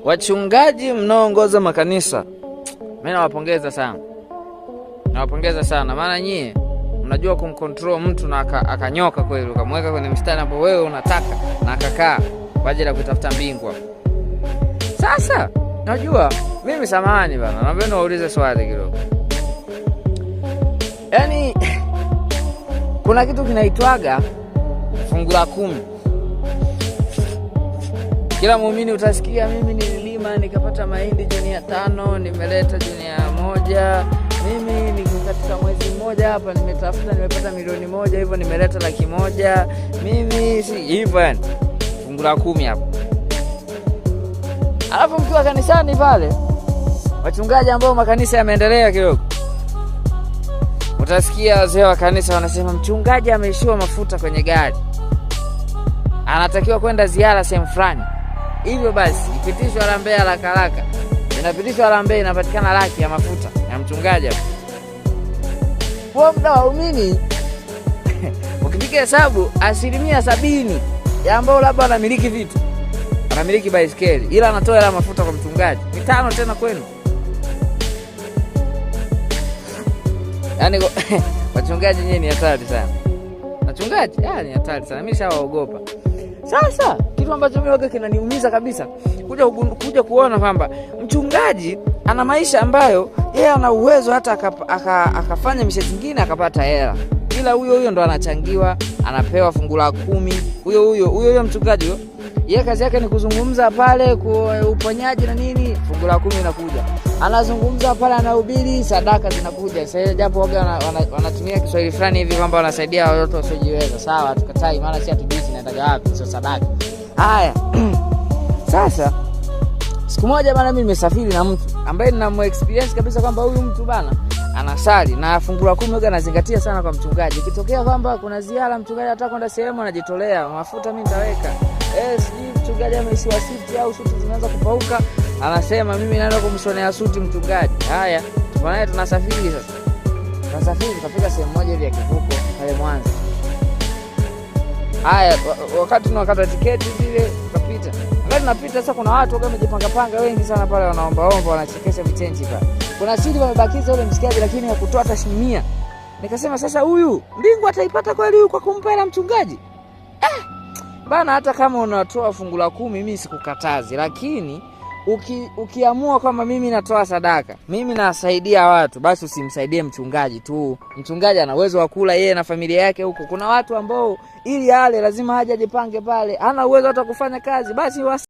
Wachungaji mnaoongoza makanisa, mimi nawapongeza sana, nawapongeza sana, maana nyie mnajua kumcontrol mtu na akanyoka kweli, ukamweka kwenye mstari ambao wewe unataka na akakaa kwa ajili ya kutafuta mbingu. Sasa najua mimi, samahani bana, naomba niwaulize swali kidogo. Yaani kuna kitu kinaitwaga fungu la 10. Kila muumini utasikia, mimi nililima nikapata mahindi junia 5, nimeleta junia 1. Mimi niko katika mwezi mmoja hapa nimetafuta nimepata milioni 1, hivyo nimeleta 100,000. Mimi si hivyo yani. Fungu la 10 hapo. Alafu mkiwa kanisani pale, wachungaji ambao makanisa yameendelea kidogo, utasikia wazee wa kanisa wanasema mchungaji ameishiwa mafuta kwenye gari, anatakiwa kwenda ziara sehemu fulani. Hivyo basi ipitishwe harambee haraka haraka. Inapitishwa harambee, inapatikana laki ya mafuta ya mchungaji hapo. Kwa muda waumini ukipiga hesabu 70% ya ambao labda wanamiliki vitu, wanamiliki baiskeli, ila anatoa hela mafuta kwa mchungaji. 5 tena kwenu. Yaani wachungaji nyinyi ni hatari sana. Wachungaji, ni hatari sana. Mimi nishawaogopa. Sasa kitu ambacho mimi waga kinaniumiza kabisa, kuja kuona kwamba mchungaji ana maisha ambayo yeye ana uwezo hata akafanya mishe zingine akapata hela, ila huyo huyo ndo anachangiwa, anapewa fungu la 10. Huyo huyo mchungaji huyo, yeye kazi yake ni kuzungumza pale kwa uponyaji na nini, fungu la 10 inakuja. Anazungumza pale, anahubiri, sadaka zinakuja. Sasa japo waga wanatumia Kiswahili fulani hivi kwamba wanasaidia watoto wasiojiweza. Sawa, tukatai, maana si hatujui zinaendaga wapi sio sadaka. Haya. Sasa siku moja bana, mimi nimesafiri na mtu ambaye nina experience kabisa kwamba huyu mtu bana anasali na fungu la 10 huwa anazingatia sana kwa mchungaji. Ikitokea kwamba kuna ziara mchungaji anataka kwenda sehemu, anajitolea mafuta, mimi nitaweka. Sijui mchungaji ameishiwa suti au suti zimeanza kupauka, anasema mimi naenda kumshonea suti mchungaji. Haya, tupo naye tunasafiri sasa. Tunasafiri tukafika sehemu moja hivi ya kivuko pale Mwanza. Haya, wakati tunakata tiketi zile tukapita. Wakati tunapita sasa, kuna watu wakiwa wamejipanga panga wengi sana pale, wanaomba omba, wanachekesha vichenji pale. Kuna siri wamebakiza yule msikiaji, lakini hakutoa hata shilingi 100. Nikasema sasa huyu mbingu ataipata kweli huyu kwa kumpa hela mchungaji? Bana, hata kama unatoa fungu la 10 mimi sikukatazi, lakini ukiamua kwamba mimi natoa sadaka, mimi nasaidia watu, basi usimsaidie mchungaji tu. Mchungaji ana uwezo wa kula yeye na familia yake huko. Kuna watu ambao ili ale lazima aje ajipange pale, hana uwezo hata kufanya kazi, basi